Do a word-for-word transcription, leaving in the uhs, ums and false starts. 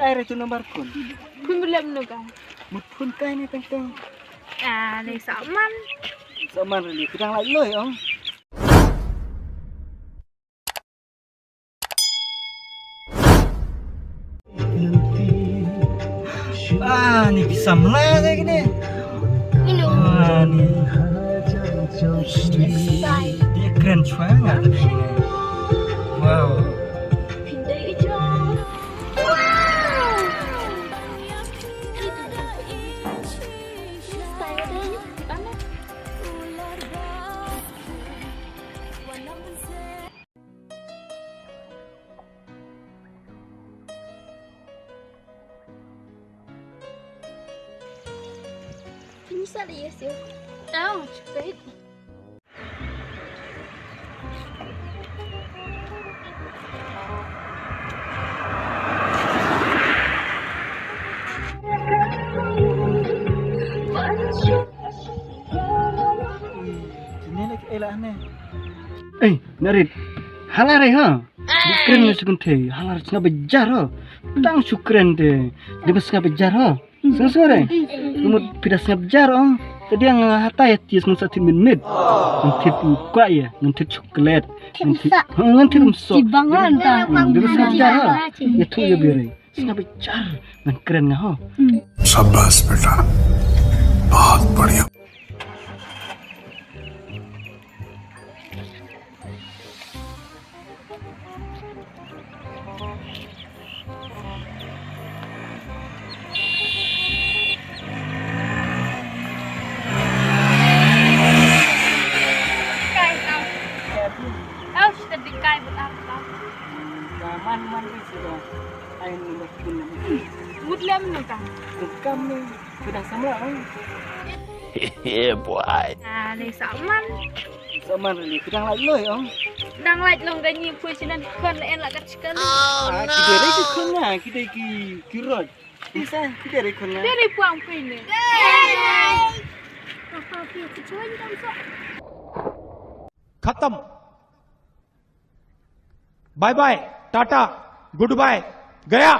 Ai re tu number phone. Phone belum nu kan. Mut phone kai ni teng teng. Ah, ni Saman. Saman re ni kedang lai loi ong. Ah, ni ki samla lagi ni. Minum. Ah, ni. Dia keren sangat. Wow. Kine lagi elah ne. Eh, Narit. Hala re ha. Kren ne sukun te. Hala re sngap bejar ha. Tang sukren te. Dia sngap bejar ha. Sngap sngap re. Lumut pida sngap bejar ong. Tadi yang hatai ya tis ngan satin min mit. Ngan tit kwa ya, ngan tit coklat. Ngan tit, ha, ngan tit umso. Tibangan ta. Dia sngap bejar ha. Ya tu ya bere. Sngap bejar ngan kren nga ho. शाबाश बेटा, बहुत बढ़िया। Kai tau. Tau shi ta di kai but ap tau. Ka man man ka sida. Ai ni ba kun. Mut lem nu ka. Kam ni. Kedang samla ong. Yeah, boy. Ah, ni Saman. Saman ni kedang lai loi ong. Dang lai long da ni pui sinan kon en la kat chikan. Ah, kita re ki kun na, kita ki ki rot. Isa, kita re kun na. Kita re puang pui ni. Apa pi kecuan dong so. खत्म। Bye bye, tata, good bye, गया।